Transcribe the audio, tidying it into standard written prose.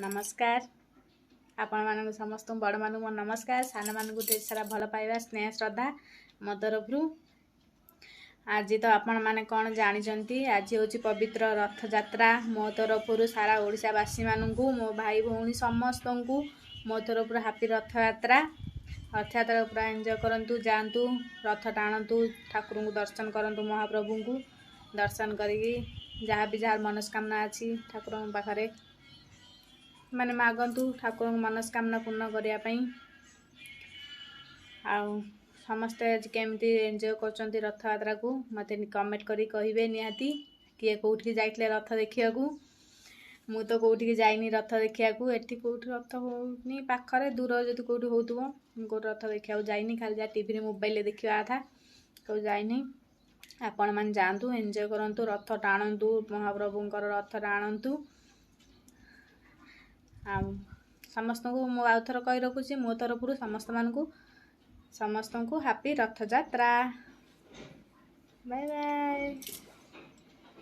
ନମସ୍କାର ଆପଣମାନଙ୍କୁ ସମସ୍ତଙ୍କୁ। ବଡ଼ମାନଙ୍କୁ ମୋ ନମସ୍କାର, ସାନମାନଙ୍କୁ ଢେର ସାରା ଭଲ ପାଇବା, ସ୍ନେହ, ଶ୍ରଦ୍ଧା ମୋ ତରଫରୁ। ଆଜି ତ ଆପଣମାନେ କ'ଣ ଜାଣିଛନ୍ତି, ଆଜି ହେଉଛି ପବିତ୍ର ରଥଯାତ୍ରା। ମୋ ତରଫରୁ ସାରା ଓଡ଼ିଶାବାସୀମାନଙ୍କୁ, ମୋ ଭାଇ ଭଉଣୀ ସମସ୍ତଙ୍କୁ ମୋ ତରଫରୁ ହାପି ରଥଯାତ୍ରା। ରଥଯାତ୍ରା ପୁରା ଏନ୍ଜୟ କରନ୍ତୁ, ଯାଆନ୍ତୁ, ରଥ ଟାଣନ୍ତୁ, ଠାକୁରଙ୍କୁ ଦର୍ଶନ କରନ୍ତୁ। ମହାପ୍ରଭୁଙ୍କୁ ଦର୍ଶନ କରିକି ଯାହା ବି ଯାହାର ମନସ୍କାମନା ଅଛି, ଠାକୁରଙ୍କ ପାଖରେ ମାନେ ମାଗନ୍ତୁ ଠାକୁରଙ୍କ ମନସ୍କାମନା ପୂର୍ଣ୍ଣ କରିବା ପାଇଁ। ଆଉ ସମସ୍ତେ ଆଜି କେମିତି ଏନ୍ଜୟ କରୁଛନ୍ତି ରଥଯାତ୍ରାକୁ, ମୋତେ କମେଣ୍ଟ କରି କହିବେ ନିହାତି। କିଏ କେଉଁଠିକି ଯାଇଥିଲେ ରଥ ଦେଖିବାକୁ? ମୁଁ ତ କେଉଁଠିକି ଯାଇନି ରଥ ଦେଖିବାକୁ। ଏଠି କେଉଁଠି ରଥ ହେଉନି ପାଖରେ, ଦୂର ଯଦି କେଉଁଠି ହେଉଥିବ। ମୁଁ କେଉଁଠି ରଥ ଦେଖିବାକୁ ଯାଇନି, ଖାଲି ଯାହା ଟିଭିରେ, ମୋବାଇଲରେ ଦେଖିବା କଥା। କେଉଁ ଯାଇନି। ଆପଣମାନେ ଯାଆନ୍ତୁ, ଏନ୍ଜୟ କରନ୍ତୁ, ରଥ ଟାଣନ୍ତୁ, ମହାପ୍ରଭୁଙ୍କର ରଥ ଟାଣନ୍ତୁ। ଆଉ ସମସ୍ତଙ୍କୁ ମୁଁ ଆଉ ଥର କହି ରଖୁଛି, ମୋ ତରଫରୁ ସମସ୍ତମାନଙ୍କୁ, ସମସ୍ତଙ୍କୁ ହାପି ରଥଯାତ୍ରା। Bye bye.